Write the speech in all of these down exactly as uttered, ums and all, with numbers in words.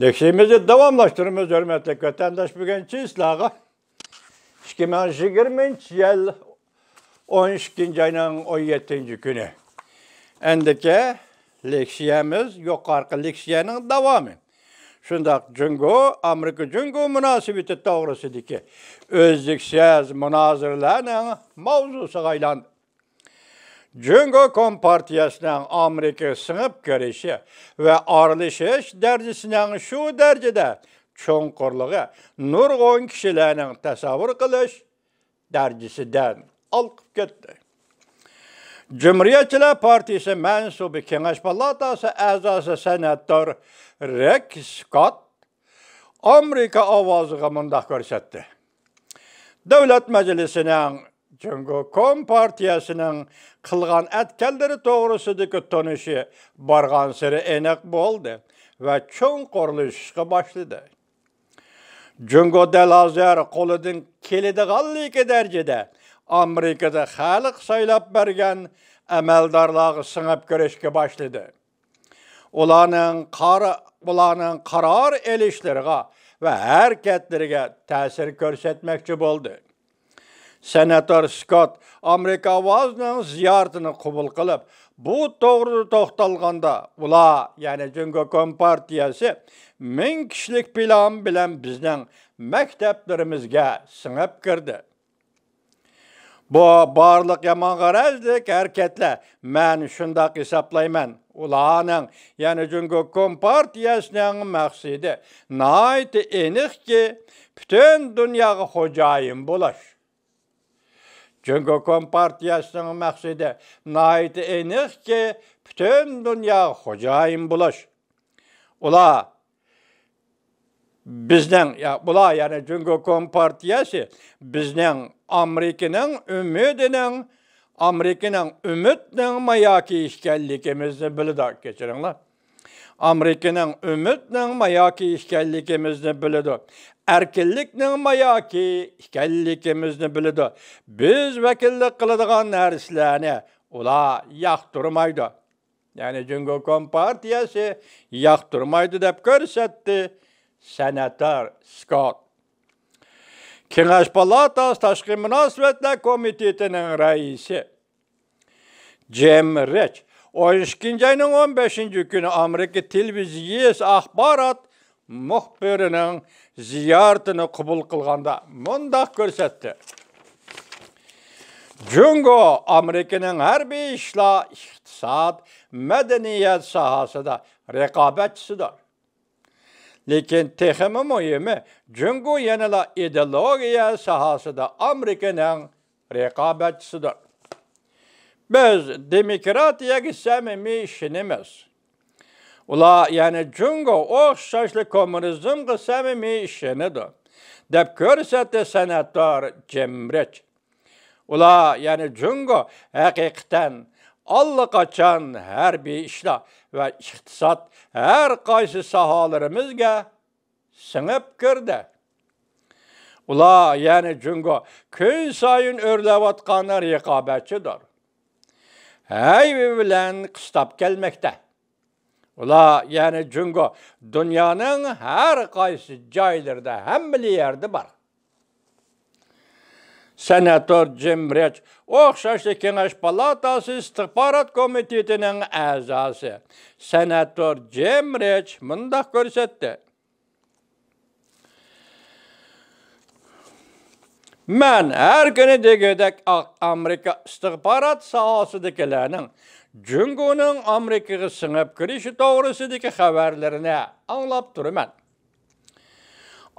لېكسىيىمىزنى داۋاملاشتۇرىمىز، ھۆرمەتلىك ۋەتەنداش. بۈگۈنچە سىلەرگە ئىككى مىڭ يىگىرمىنچى يىل ئون ئىككىنچى ئاينىڭ ئون يەتتىنچى كۈنى. ئەندىكى لېكسىيەمىز يۇقىرىقى لېكسىيەنىڭ داۋامى. شۇنداق، جۇڭگو، ئامېرىكا جۇڭگو مۇناسىۋىتى توغرىسىدىكى ئۈزلۈكسىز مۇنازىرىلەرنىڭ ماۋزۇسىغا ئايلاندى. جۇڭگو كومپارتىيەسىنىڭ ئامېرىكىغا سىڭىپ كىرىشى ۋە ئارىلىشىش دەرىجىسىنىڭ شۇ دەرىجىدە چوڭقۇرلۇقى نۇرغۇن كىشىلەرنىڭ تەسەۋۋۇر قىلىش دەرىجىسىدىن ھالقىپ كەتتى. جۇمھۇرىيەتچىلەر پارتىيىسى مەنسۇبى كېڭەش پالاتاسى ئەزاسى سېناتور رېك سكوت ئامېرىكا ئاۋازىغا مۇنداق كۆرسەتتى: دۆلەت مەجلىسىنىڭ جۇڭگو كومپارتىيەسىنىڭ قىلغان ئەتكەنلىرى توغرىسىدىكى تونۇشى بارغانسېرى ئېنىق بولدى ۋە چوڭقۇرلىشىشقا باشلىدى. جۇڭگو دەل ھازىر قولىدىن كېلىدىغانلىكى دەرىجىدە ئامېرىكىدا خەلق سايلاپ بەرگەن ئەمەلدارلارغا سىڭىپ كىرىشكە باشلىدى. ئۇلارنىڭ قار-، ئۇلارنىڭ قارار ئېلىشلىرىغا ۋە ھەرىكەتلىرىگە تەسىر كۆرسەتمەكچى بولدى. سېناتور سكوت ئامېرىكا ئاۋازىنىڭ زىيارىتىنى قوبۇل قىلىپ، بۇ توغرىدا توختالغاندا، ئۇلار، يەنى جۇڭگو كومپارتىيەسى مىڭ كىشىلىك پىلان بىلەن بىزنىڭ مەكتەپلىرىمىزگە سىڭىپ كىردى. بۇ بارلىق يامان غەرەزلىك ھەرىكەتلەر، مەن شۇنداق ھېسابلايمەن، ئۇلارنىڭ، يەنى جۇڭگو كومپارتىيەسىنىڭ مەقسىتى ناھايىتى ئېنىقكى، پۈتۈن دۇنياغا خوجايىن بولۇش. جۇڭگو كومپارتىيەسىنىڭ مەقسىتى ناھايىتى ئېنىقكى، پۈتۈن دۇنياغا خوجايىن بولۇش. ئۇلار بىزنىڭ، يا، بۇلار، يەنى جۇڭگو كومپارتىيەسى بىزنىڭ ئامېرىكىنىڭ ئۈمىدىنىڭ، ئامېرىكىنىڭ ئۈمىدنىڭ ماياكى ئىكەنلىكىمىزنى بىلىدۇ. كەچۈرۈڭلار. ئامېرىكىنىڭ ئۈمىدنىڭ ماياكى ئىكەنلىكىمىزنى بىلىدۇ. ئەركىنلىكنىڭ ماياكى ئىكەنلىكىمىزنى بىلىدۇ. بىز ۋەكىللىك قىلىدىغان نەرسىلەرنى ئۇلار ياقتۇرمايدۇ. يەنى جۇڭگو كومپارتىيەسى ياقتۇرمايدۇ دەپ كۆرسەتتى سېناتور سكوت. كېڭەش پالاتاسى تاشقى مۇناسىۋەتلەر كومىتېتىنىڭ رەئىسى جىم رىچ ئون ئىككىنچى ئاينىڭ ئون بەشىنچى كۈنى ئامېرىكا تېلېۋىزىيەسى ئاخبارات مۇخبىرىنىڭ زىيارىتىنى قوبۇل قىلغاندا مۇنداق كۆرسەتتى: جۇڭگو ئامېرىكىنىڭ ھەربىي ئىشلار، ئىقتىساد، مەدەنىيەت ساھەسىدە رىقابەتچىسىدۇر. لېكىن تېخىمۇ مۇھىمى، جۇڭگو يەنىلا ئىدېئولوگىيە ساھەسىدە ئامېرىكىنىڭ رىقابەتچىسىدۇر. بىز دېموكراتىيەگە سەمىمىي ئىشىنىمىز. ئۇلار، يەنى جۇڭگو ئوخشاشلا كوممۇنىزمغا سەمىمىي ئىشىنىدۇ، دەپ كۆرسەتتى سېناتور جىم رىچ. ئۇلار، يەنى جۇڭگو ھەقىقەتەن ئاللىقاچان ھەربىي ئىشلار ۋە ئىقتىساد ھەر قايسى ساھەلىرىمىزگە سىڭىپ كىردى. ئۇلار، يەنى جۇڭگو كۈنسايىن ئۆرلەۋاتقان رىقابەتچىدۇر. ھەيۋە بىلەن قىستاپ كەلمەكتە. ئۇلار، يەنى جۇڭگو دۇنيانىڭ ھەر قايسى جايلىرىدا، ھەممىلا يەردە بار. سېناتور جىم رىچ ئوخشاشلا كېڭەش پالاتاسى ئىستىخبارات كومىتېتىنىڭ ئەزاسى سېناتور جىم رىچ مۇنداق كۆرسەتتى: مەن ھەر كۈنى دېگۈدەك ئا-، ئامېرىكا ئىستىخبارات ساھەسىدىكىلەرنىڭ جۇڭگونىڭ ئامېرىكىغا سىڭىپ كىرىشى توغرىسىدىكى خەۋەرلىرىنى ئاڭلاپ تۇرىمەن.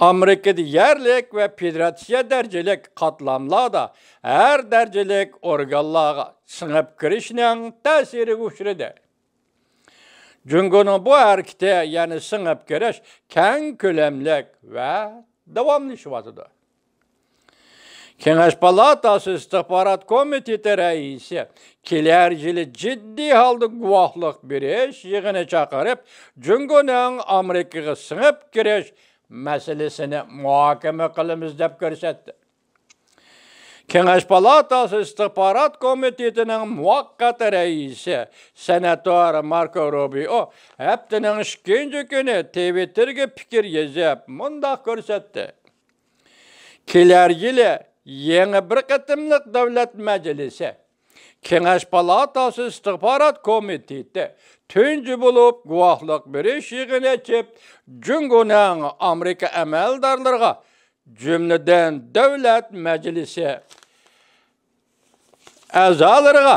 ئامېرىكىدا يەرلىك ۋە فېدېراتسىيە دەرىجىلىك قاتلاملاردا ھەر دەرىجىلىك ئورگانلارغا سىڭىپ كىرىشنىڭ تەسىرىگە ئۇچرىدى. جۇڭگونىڭ بۇ ھەرىكىتى، يەنى سىڭىپ كىرىش، كەڭ كۆلەملىك ۋە داۋاملىشىۋاتىدۇ. كېڭەش پالاتاسى ئىستىخبارات كومىتېتى رەئىسى كېلەر يىلى جىددىي ھالدا گۇۋاھلىق بېرىش يىغىنى چاقىرىپ، جۇڭگونىڭ ئامېرىكىغا سىڭىپ كىرىش مەسىلىسىنى مۇھاكىمە قىلىمىز، دەپ كۆرسەتتى. كېڭەش پالاتاسى ئىستىخبارات كومىتېتىنىڭ مۇۋەققەت رەئىسى سېناتور ماركو روبىئو ھەپتىنىڭ ئىككىنچى كۈنى تىۋىتتېرگە پىكىر يېزىپ مۇنداق كۆرسەتتى: كېلەر يىلى يېڭى بىر قېتىملىق دۆلەت مەجلىسى، كېڭەش پالاتاسى ئىستىخبارات كومىتېتى تۇنجى بولۇپ گۇۋاھلىق بېرىش يىغىنى ئېچىپ، جۇڭگونىڭ ئامېرىكا ئەمەلدارلىرىغا، جۈملىدىن دۆلەت مەجلىسى ئەزالىرىغا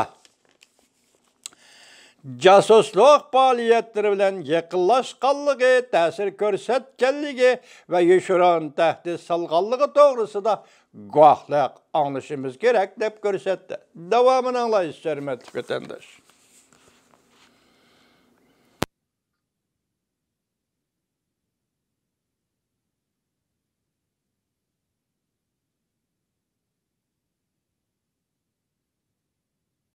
جاسۇسلۇق پائالىيەتلىرى بىلەن يېقىنلاشقانلىقى، تەسىر كۆرسەتكەنلىكى ۋە يوشۇرۇن تەھدىت سالغانلىقى توغرىسىدا گۇۋاھلىق ئاڭلىشىمىز كېرەك، دەپ كۆرسەتتى. داۋامىنى ئاڭلايسىز، ھۆرمەتلىك ۋەتەنداش.